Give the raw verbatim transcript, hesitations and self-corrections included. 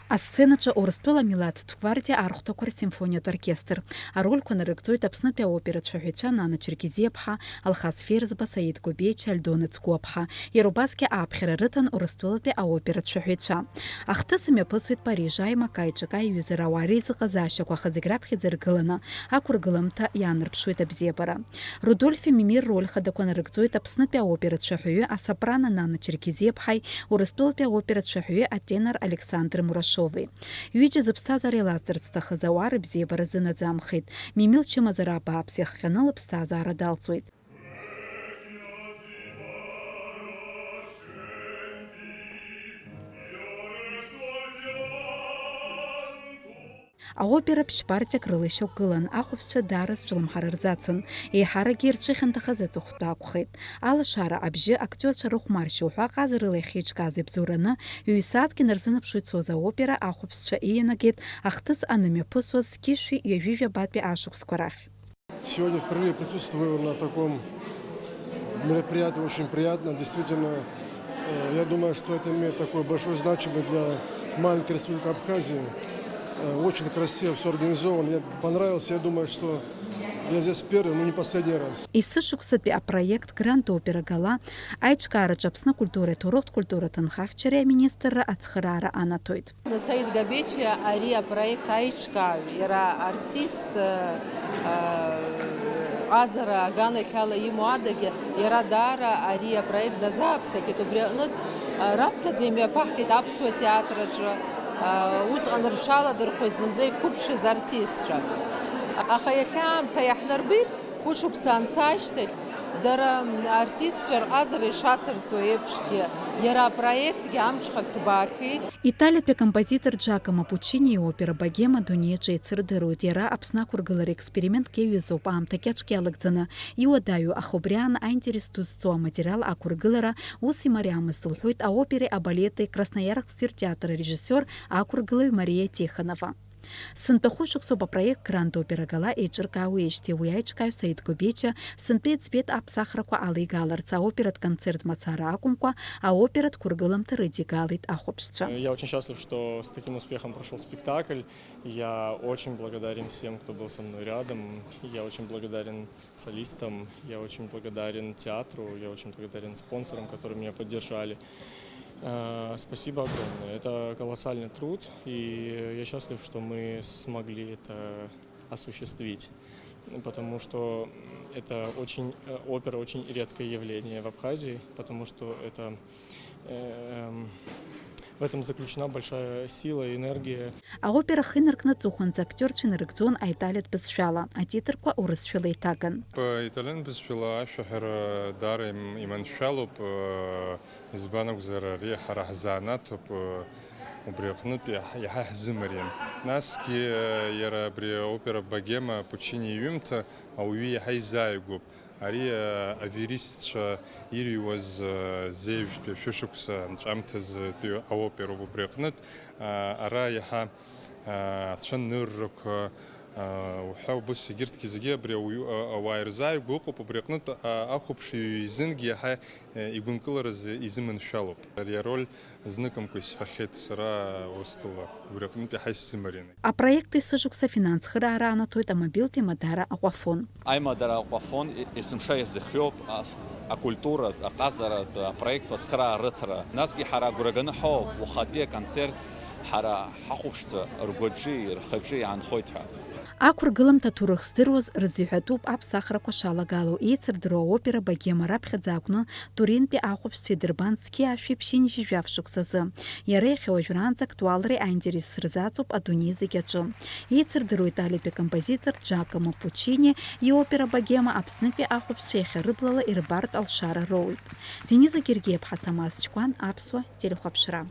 Асценаҿы Урыстәыла амилаҭтә гвардиа архәҭақәа рсимфониатә оркестр. Арольқәа нарыгӡоит Аԥснытәи аопера цәаҳәаҩцәа Нана Черкезиаԥҳа, Алхас Ферзба, Саид Гобечиа, Альдона Цгәаԥҳа. Иара убасгьы ааԥхьара рыҭан Урыстәылатәи аопера цәаҳәаҩцәа. Ахҭыс имҩаԥысуеит Париж аимак аиҿкааҩ иҩызара ауаа реизыҟазаашьақәа аха зегь раԥхьаӡа иргыланы ақәыргыламҭа иаанарԥшуеит абзиабара. Рудольфи Мимир роль хадақәа нарыгӡоит Аԥснытәи аопера цәаҳәаҩы асопрано Нана Черкезиаԥҳаи Урыстәылатәи аопера цәаҳәаҩы атенор Александр Мурашови. Ҩыџьа зыԥсҭазаара еилазҵарц зҭахыз ауаа рыбзиабара зынаӡамхеит. Мимил чымазара абааԥс иахҟьаны лыԥсҭазаара далҵуеит. Аопера ԥшь-партиак рыла ишьақәгылан, ахәаԥшцәа даара зҿлымҳара рзацын, еиҳаракгьы ирцәыхьанҭахаз аҵыхәтәа акәхеит. Алашара, абжьы, актиорцәа рыхәмаршьа уҳәа ҟазарыла иахьеиҿкааз ибзоураны, ҩ-сааҭк инарзынаԥшуеит Соза аопера ахәаԥшцәа иианагеит ахҭыс анымҩаԥысуаз зқьышәи ҩажәи жәабатәи ашықәсқәа рахь. Сегодня впервые присутствую на таком мероприятии, очень приятно. Действительно, э, я думаю, что это имеет такое большое значение для маленькой республики Абхазии. Э, очень красиво всё организовано. Я понравился. Я думаю, что я здесь первый, но не последний раз. Есышықәсатәи апроект Гранд Опера Гала аиҿкаараҿы Аԥсны акультуреи аҭоурыхтә культура ҭынхахьчареи аминистрра ацхыраара анаҭоит. Саид Габечиа ари апроект аиҿкааҩ, иара артист, э, э, ҟазара аганахьала имоу адагьы, иара даара ари апроект дазааԥсахьеит. Убри аҟнытә, э, раԥхьаӡа имҩаԥаҳгеит аԥсуа театраҿы, э, усҟан рҽаладырхәеит зынӡа иқәыԥшыз артистцәа. Аха иахьа аамҭа иаҳнарбеит, хәышықәса анца ашьҭахь, дара артистцәа рҟазара ишацырҵо еиԥшгьы, иара апроектгьы амҽхак ҭбаахьеит. Италиатәи акомпозитор Джакомо Пуччини иопера Богема адунеи аҿы еицырдыруеит. Иара Аԥсны ақәыргылара експериментк иаҩызоуп, аамҭа кьаҿк иалагӡаны иуадаҩу, аха убри аан аинтерес ду зҵоу аматериал ақәыргылара ус имариамызт, лҳәоит аопереи абалети Красноярсктәи ртеатр арежиссиор, ақәыргылаҩ Мариа Тихонова. Сынтәа хәышықәсоуп апроект Гранд Опера Гала еиҿыркаауеижьҭеи, уи аиҿкааҩ Саид Гобечиа сынтәа иӡбеит аԥсахрақәа алеигаларц, аоператә концерт мацара акәымкәа, аоператә қәыргыламҭа рыдигалеит ахәаԥшцәа. Я очень счастлив, что с таким успехом прошёл спектакль. Я очень благодарен всем, кто был со мной рядом. Я очень благодарен солистам, я очень благодарен театру, я очень благодарен спонсорам, которые меня поддержали. Э, спасибо огромное. Это колоссальный труд, и я счастлив, что мы смогли это осуществить, потому что это очень, э, опера очень редкое явление в Абхазии, потому что это, эм, в этом заключена большая сила и энергия. Аопера ахы инаркны аҵыхәанӡа актиорцәа инарыгӡон аиталиатә бызшәала, атитрқәа урысшәала иҭаган. Италиан бызшәала ашәаҳәара даара им-, иманшәалоуп, э, избан акәзар, ари ҳара ҳзанааҭуп, э, убри аҟнытә иаҳ-, иаҳа ҳзымариан. Насгьы, э, иара абри аопера Богема Пуччини иҩымҭа ауаҩы иаҳа изааигәоуп. Ари, э, аверистцәа ирыҩуаз, э, зеижәтәи ашәышықәса анҵәамҭазтәи аопероуп. Убри аҟнытә, э, ара иаҳа, э, ацәаныррақәа, э, уҳәа убыс егьырҭгьы зегьы абри ауаҩы, э, ауаа ирзааигәоу ыҟоуп. Убри аҟнытә, э, ахәаԥшҩы изынгьы иаҳа, э, игәынкылараз изыманшәалоуп. Ари ароль зныкымкәа исҳәахьеит сара Урыстәыла, убри аҟнытә иаҳа исзымарианы. Апроект есышықәса афинансхыраара анаҭоит амобилтәи Мадара Аҟәафон. Аимадара Аҟәафон е-, есымша иазыхиоуп ас-, акультуратә, аҟазаратә апроектқәа ацхыраара рыҭара. Насгьы ҳара агәра ганы ҳоуп, уахатәи аконцерт ҳара ҳахәаԥшцәа ргәаҿы, рхаҿы иаанхоит ҳәа. Ақәыргыламҭа аҭоурых здыруаз рзиҳәатәуп аԥсахрақәа шалагало, еицырдыруа аопера Богема раԥхьаӡа акәны Туринтәи ахәаԥшцәа идырбан зқьи ашәи ԥшьынҩажәи жәаф шықәсазы. Иара иахьа уажәраанӡа актуалреи аинтерес рзаҵоуп адунеи зегь аҿы. Еицырдыруа италиатәи акомпозитор Джакомо Пуччини иопера Богема Аԥснытәи ахәаԥшцәа иахьа рыблала ирбартә алшара роуеит. Дениза Гергиаԥҳа, Ҭамаз Чкәан, Аԥсуа телехәаԥшра.